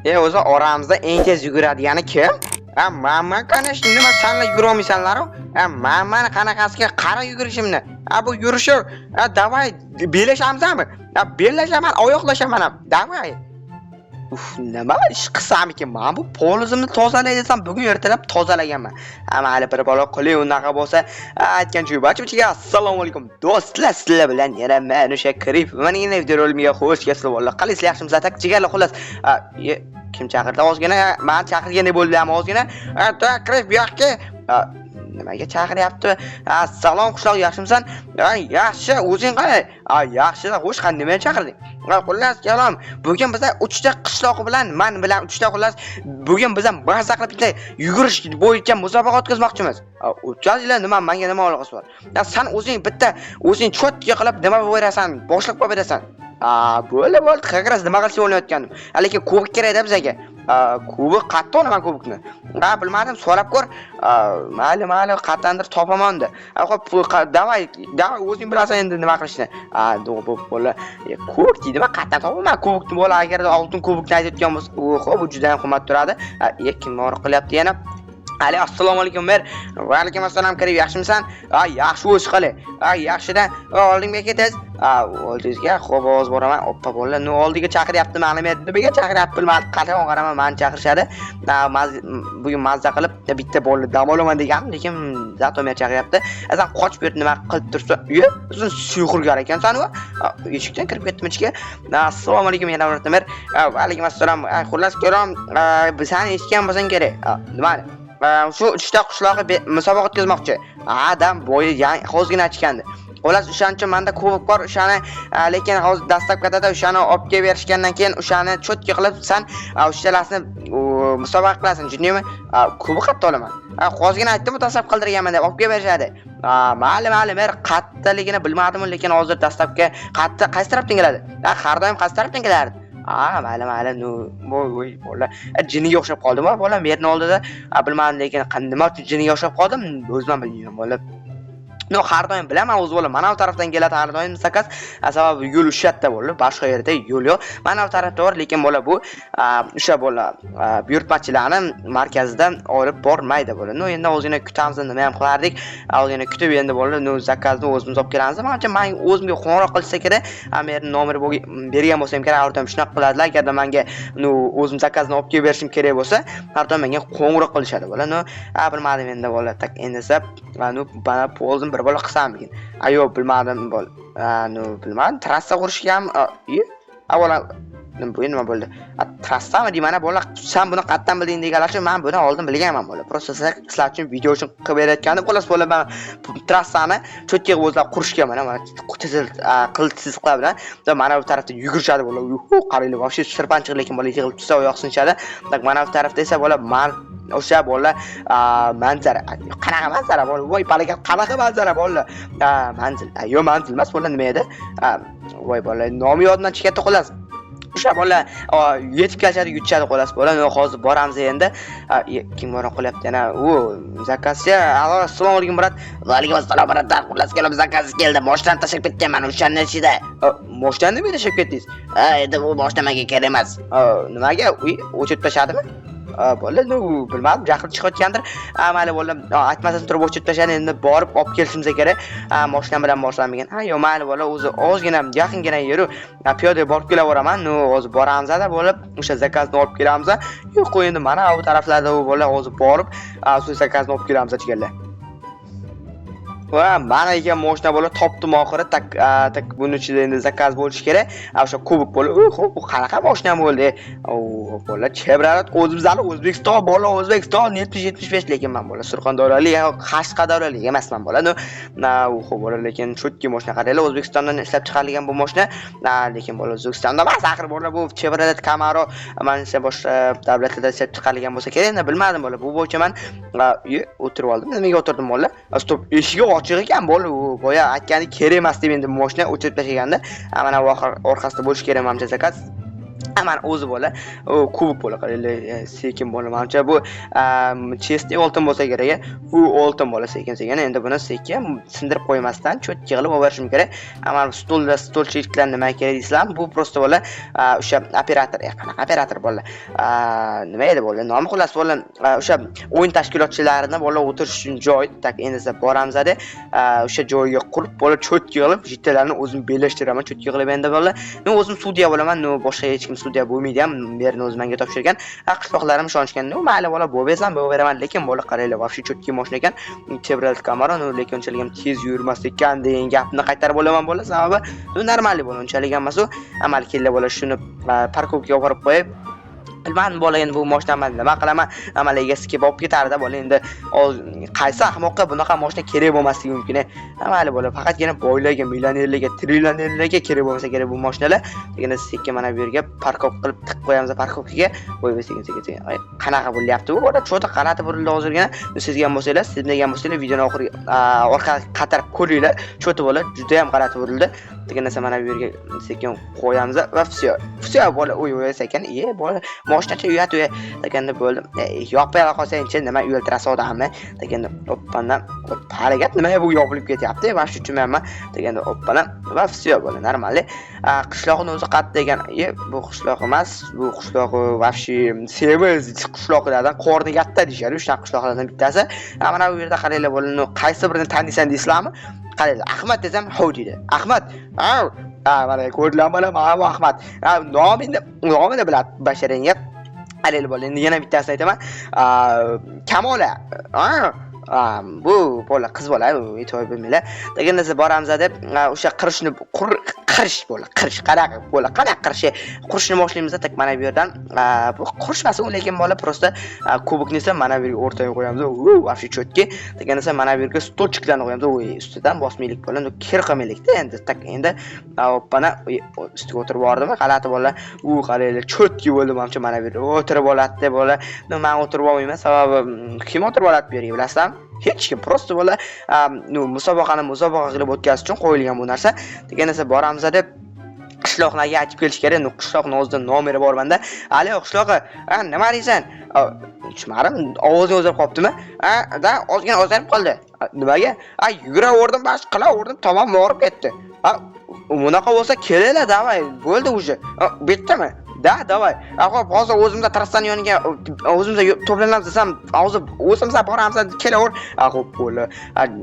O'zi oramizda eng tez yuguradigani kim? Ha, man, конечно, nima sanlar yugurolmaysanlar-u? Ha, man qanaqasiga qara yugurishimni. Ha, bu yurishi, ha, давай bellashamizmi? Ha, bellashaman, oyoqlashaman ham. Давай. Uf, nima ish qilsamikin? Men bu polizimni tozalay desam, bugun ertalab tozalaganman. Ha, mayli, bir balo qilay unaqa bo'lsa. Aytgancha, barchaga assalomu alaykum do'stlar, sizlar bilan yana men o'sha Krip. Mana yana videorolimga xush kelibsizlar, bolalar. Qalaysizlar, yaxshimisizlar? Так, jigarlar, xullas. Kim chaqirdi ozgina? Men chaqirgandek bo'ldim ozgina. Ha, Krip, bu yoqqa. Nimaga chaqiryapti? Assalom qishloq, yaxshimisan? Ha, yaxshi, o'zing qalay? Ha, yaxshi, xo'sh, qani nimaga chaqirding? Ha, xullas, kalom, bugun biza uchta qishloq bilan, man bilan uchta, xullas, bugun biza maza qilib bitta yugurish bo'yicha musobaqa o'tkazmoqchimiz. O'tkazinglar, nima, menga nima aloqasi bor? San o'zing bitta o'zing чётко qilib nima bo'lib berasan, boshliq bo'lib berasan. Ha, bo'ldi, bo'ldi, как раз nima qilishni o'ylayotgandim. Lekin kubok kerak-da bizga. Kubok qayerda olaman kubokni? Ha, bilmadim, so'rab ko'r. Mayli, mayli, qayerdandir topaman unda. Xo'p, давай, давай, o'zing bilasan endi nima qilishni. Ha, bu bola kubok deydimi? Qayerdan topaman kubokni bola? Agar oltin kubokni aytayotgan bo'lsa, xo'p, bu juda ham qimmat turadi. Kim qo'ng'iroq qilyapti yana? Ali, assalomu alaykum, mer. Va alaykum assalom, Kirib, yaxshimisan? Ha, yaxshi, o'zi qalay? Ha, yaxshida. Oldimga ketasiz. Ha, oldingizga, xo'p, hozir boraman. Oppa, bolalar, ну oldiga chaqiryapti mani, men nimaga chaqiryapti bilmadim. Qachon qaraman, mani chaqirishadi. Bugun mazza qilib bitta bolni dam olaman degandim, lekin зато meni chaqiryapti. Sen qochib yurib nima qilib tursan? Ye, sen sehrgar ekansan u. Eshikdan kirib ketdim ichga. Assalomu alaykum yana bir mer. Va alaykum assalom. Xullas, kalom, seni eshitgan bo'lsang kerak. Nimani? Shu uchta qishlog'i musobaqa o'tkazmoqchi. Adam bo'yi hozirgina aytishgandi. Xullas, o'shaning uchun menda kubok bor, o'shani, lekin hozir доставка da o'shani olib kelib berishgandan keyin o'shani чётко qilib san o'shalarni musobaqa qilasan, tushundingmi? Kubok qayerda olaman? Hozirgina aytdim, доставка qildirganman deb olib kelib berishadi. Mayli, mayli, men qayerdaligini bilmadim, lekin hozir доставка qayerda, qaysi tarafdan keladi? Har doim qaysi tarafdan kelardi? Ha, mayli, mayli, ну, voy, bola, jinniga o'xshab qoldim, bola, merni oldida. Bilmadim, lekin nima uchun jinniga o'xshab qoldim, o'zim ham bilmayman, bola. Ну, har doim bilaman o'zi, bola, mana bu tarafdan keladi har doim заказ. Sababi yo'l o'sha yerda bo'ldi, boshqa yerda yo'l yo'q. Mana bu tarafda bor, lekin bola bu o'sha bola buyurtmachilarni markazida olib bormaydi bola. Ну, endi ozgina kutamiz, nima ham qilardik. Ozgina kutib endi bola, ну, заказ ni o'zimiz olib kelamiz. Manimcha, men o'zimga qo'ng'iroq qilsa kerak. Meni nomer bergan bo'lsam kerak, har doim shunaqa qiladilar. Agarda menga, ну, o'zim заказ ni olib kelib berishim kerak bo'lsa, har doim menga qo'ng'iroq qilishadi bola. Ну, bilmadim endi bola. Так, endi esa, ну, mana polzim bir bola qilsammikin? Yo'q, bilmadim bola. Ну, bilmadim, trassa qurishga ham, bola, bu nima bo'ldi? Trassami deyman, bola, sen buni qayerdan bilding deganlar uchun, men buni oldin bilganman bola. Просто sizlar uchun video uchun qilib berayotgandim. Xullas bola, men trassani чётко qilib o'zlari qurishga mana qil chiziqlar bilan mana bu tarafda yugurishadi bola. Qaranglar, вообще sirpanchiq, lekin bola yig'ilib tushsa oyoq sinishadi. Так, mana bu tarafda esa bola o'sha bola manzara. Qanaqa manzara bola? Voy balakat, qanaqa manzara bola? Manzil. Yo'q, manzil emas bola, nima edi? Voy bola, nomi yodimdan chiqib ketdi xullas. O'sha bola yetib kelishadi, yutishadi xullas bola. Hozir boramiz endi. Kim qo'ng'iroq qilyapti yana? U заказ chi. Alo, assalomu alaykum, брат. Va alaykum assalom, брат. Xullas kelib заказ keldi. Moshinani tashlab ketganman o'shanning ichida. Moshinani nimaga tashlab ketdingiz? Ha, endi bu moshina menga kerak emas. Nimaga? Uy o'chirib tashladimi? Bola, ну, bilmadim, jahl chiqayotgandir. Mayli bola, aytmasdan turib o'chirib tashladi, endi borib olib kelishimiz kerak. Moshinam bilan borsam ekan. Ha, yo'q, mayli bola, o'zi ozgina yaqingina yeru, piyoda borib kelaveraman. Ну, hozir boramiz-da bo'lib, o'sha заказ ni olib kelamiz. Yo'q, endi mana bu taraflarda u bola, hozir borib, shu заказ ni olib kelamiz, jigarlar. Va mana ekan moshina bola, topdim oxiri. Так, так, buni ichida endi заказ bo'lishi kerak. O'sha kubok bola. Bu qanaqa moshina bo'ldi? O, bola, Chevrolet, o'zimizning O'zbekiston bola, O'zbekiston 70-75, lekin men bola Surxondaryolik, Qashqadaryolik emasman bola. Ну, na, u bola, lekin чётко moshina, qaranglar, O'zbekistondan ishlab chiqarilgan bu moshina. Lekin bola O'zbekistonda emas, axir bola, bu Chevrolet Camaro manimcha boshqa davlatlarda ishlab chiqarilgan bo'lsa kerak. Endi bilmadim bola, bu bo'yicha man o'tirib oldim. Nimaga o'tirdim bola? Стоп, eshigi ochiq ekan bola. U boya aytgandek kerak emas deb endi moshina o'chirib tashlaganda. Mana bu orqasida bo'lishi kerak manimcha заказ. Mana o'zi bola, kubok bola, qaranglar, sekin bola. Manimcha bu чистый oltin bo'lsa kerak. U oltin bola, sekin sekin. Endi buni sekin sindirib qo'ymasdan чётко qilib olib berishim kerak. Mana stolda стульчик lar nima kerak deysizlarmi? Bu просто bola o'sha operator, qanaqa operator bola? Nima edi bola? Nomi, xullas bola, o'sha o'yin tashkilotchilarini bola o'tirish uchun joy. Так, endi esa boramizda o'sha joyga qurib bola, чётко qilib житель larni o'zim bellashtiraman, чётко qilib endi bola. Men o'zim sudya bo'laman, но boshqa hech kim sudya bo'lmaydi ham, bu o'zi menga topshirgan. Qishloqlarim ishonishgan. Ну, mayli bola, bo'lib bo'laveraman, lekin bola qaranglar, вообще чётко mashina ekan. Chevrolet Camaro, ну lekin unchalik ham tez yurmas ekan degan gapni qaytarib olaman bola, sababi ну нормальный bola, unchalik ham emas u. Amal keldi bola, shuni парковка ga olib borib qo'yib, bilmadim bola, endi bu mashinani nima qilaman, amal egasi kelib olib ketardi bola. Endi qaysi ahmoqqa bunaqa mashina kerak bo'lmasligi mumkin? Mayli bola, faqatgina boylarga, millionerlarga, trillionerlarga kerak bo'lmasa kerak bu mashinalar. Lekin sekin mana bu yerga парковка qilib tiqib qo'yamiz парковка ga. Voy, sekin sekin sekin. Qanaqa bo'lyapti bu bola? Чё-то g'alati burildi hozirgina. Sezgan bo'lsanglar, sezmagan bo'lsanglar, videoni oxiriga orqaga qaytarib ko'ringlar. Чё-то bola juda ham g'alati burildi. Degan narsa, mana bu yerga sekin qo'yamiz va всё, всё bola. Uy, uy, sekin. E bola, moshinacha uyat uya deganda bo'ldi. Yopib qolsangchi, nima uyaltirasiz odamni deganda, oppana harakat, nima bu, yopilib ketyapti, вообще tushunmayapman deganda, oppana va всё bola, нормальный. Qishloqni o'zi qayerda degan? E, bu qishloq emas, bu qishloq вообще semiz qishloqlardan, qorni katta deyishadi, shunaqa qishloqlardan bittasi. Mana bu yerda qaranglar bolani, qaysi birini taniysan deysizlarmi? Qaranglar, Ahmad desam, "Hov" deydi. Ahmad. Ha, mana ko'rdinglarmi bola, mana bu Ahmad. Nomini, nomini biladi basharangga. Qaranglar bola, endi yana bittasini aytaman. Kamola. Bu bola qiz bola, e'tibor bermanglar. Degan narsa, boramiz deb o'sha qirishni qirish bola, qirish qanaqa bola, qanaqa qirish? Qurishni boshlaymiz. Так, mana bu yerdan bu qurish emas u, lekin bola просто kubokni esa mana bu yerga o'rtaga qo'yamiz. U вообще чётко. Degan narsa, mana bu yerga стульчик larni qo'yamiz. Uy, ustidan bosmaylik bola, kir qilmaylikda endi. Так, endi hoppana ustiga o'tirib bordimi? G'alati bola. U qaranglar, чётко bo'ldi manimcha, mana bu yerga o'tirib oladi bola. Но, man o'tirib olmayman, sababi kim o'tirib oladi bu yerga, bilasizlarmi? Hech kim. Просто bola, ну, musobaqani musobaqa qilib o'tkazish uchun qo'yilgan bu narsa. Degan narsa, boramiz deb qishloqlarga aytib kelish kerak. Ну, qishloqni o'zida nomeri bor manda. Alo, qishlog'i, nima deysan? Tushunmadim, ovozing o'zgarib qolibdimi? Ha, да, ozgina o'zgarib qoldi. Nimaga? A, yuguraverdim, bosh qilaverdim, tomon og'rib ketdi. A, bunaqa bo'lsa kelinglar, давай, bo'ldi уже. Bitdimi? Да, давай. Xo'p, hozir o'zimda trassani yoniga o'zimizda to'planamiz desam, hozir o'zimizda boramiz, kelaver. Xo'p, bo'ldi.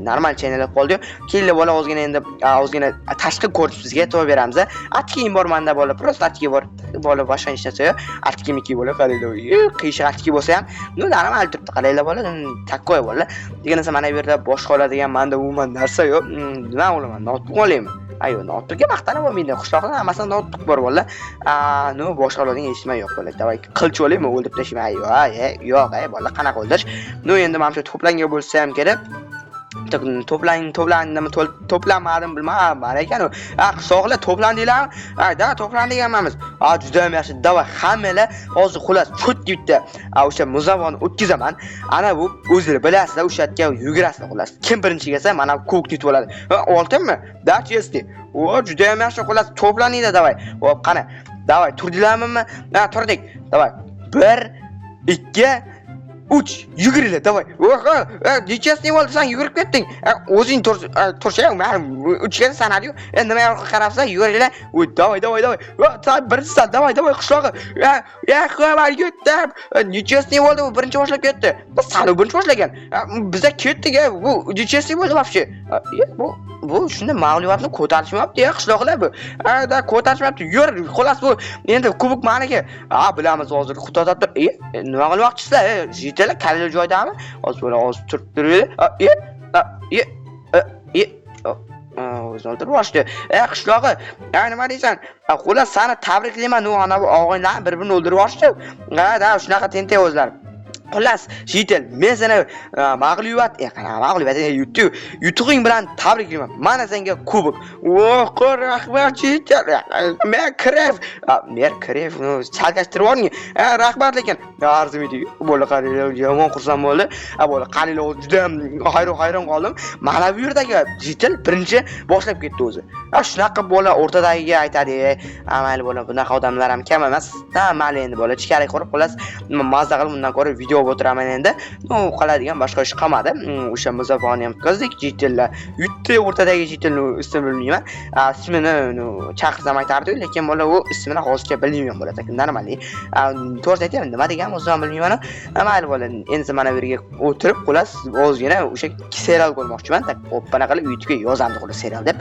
Normal chaynalib qoldi. Keldi bola, ozgina endi ozgina tashqi ko'rish bizga e'tibor beramiz. Очки im bor menda bola, просто очки bor. Bola, boshqa hech narsa yo'q. Очки miki bola, qaranglar. Qiyshiq очки bo'lsa ham, ну, normal turibdi, qaranglar bola, такой bola. Degan narsa, mana bu yerda boshqa oladigan menda umuman narsa yo'q. Nima olaman? Noutbuk olaymi? Ayo, noutbukka maqtanib bo'lmaydi. Qishloqda hammasida noutbuk bor bola. Ну, boshqa oladigan hech nima yo'q bola. Давай, qilch olaymi, o'ldirib tashlayman. Ayo, yo'q, ay bola, qanaqa o'ldirish? Ну, endi mana shu to'plangan bo'lsa ham kerak. To'plang, to'plandimi, to'planmadim, bilmadim, bor ekan u. A, qishloqlar, to'plandinglarmi? Ha, да, to'plandik hammamiz. A, juda ham yaxshi. Давай, hammanglar hozir xullas чётко bitta o'sha musobaqani o'tkazaman. Ana bu o'zinglar bilasizlar, o'sha yerga yugurasizlar xullas. Kim birinchi kelsa, mana kubokni yutib oladi. Ha, oltinmi? Да, честный. O, juda ham yaxshi, xullas to'planinglar, давай. Hop, qani. Давай, turdinglarmi? Ha, turdik. Давай. 1 2 3, yuguringlar, давай. Oho, nechasini bo'ldi, san yugurib ketding. O'zing tursang, man uchga sanadi-yu. Nima yoqqa qarabsan, yuguringlar. Uy, давай, давай, давай. San birinchisan, давай, давай, qishlog'i. Ya, ya, xabar yutdim. Nechasini bo'ldi, u birinchi boshlab ketdi. Biz sani birinchi boshlagan. Biza ketdik, bu nechasini bo'ldi вообще? Bu shunda mag'lubiyatni ko'tarishmayapti ya qishloqlar bu. Ha, да, ko'tarishmayapti. Yur, xullas bu endi kubok maniki. Ha, bilamiz hozir, to'xtab tur. Nima qilmoqchisizlar? Житель lar kalila joydami? Hozir bo'la, hozir turib turib. E, e, e, o'zini o'ldirib yuborishdi. Qishlog'i, nima deysan? Xullas, sani tabriklayman. U ana bu og'aynilar bir-birini o'ldirib yuborishdi. Ha, да, shunaqa tentak o'zlari. Xullas, житель, men seni mag'lubiyat, qanaqa mag'lubiyat, yutug'ing bilan tabriklayman. Mana senga kubok. Oh, rahmat, житель. Men Kref, men Kref, chalkashtirib yuboring. Rahmat lekin. Arzimaydi. Bo'ldi, qaranglar, yomon xursand bo'ldi. Bo'ldi, qaranglar, juda ham hayron qoldim. Mana bu yerdagi житель birinchi boshlab ketdi o'zi. Shunaqa bola o'rtadagiga aytadi, mayli bola, bunaqa odamlar ham kam emas. Ha, mayli endi bola, ichkari kirib, xullas, mazza qilib undan ko'ra video olib o'tiraman endi. Ну, qiladigan boshqa ish qolmadi. O'sha musobaqani ham o'tkazdik. Житель lar yutdi, o'rtadagi житель ni ismini bilmayman. Ismini, ну, chaqirsam aytardi, lekin bola u ismini hozircha bilmayman bola. Так, нормальный. To'g'risini aytaman, nima degan o'zim ham bilmayman. Mayli bola, endi mana bu yerga o'tirib, xullas, ozgina o'sha serial ko'rmoqchiman. Так, opana qilib YouTube'ga yozamiz xullas serial deb.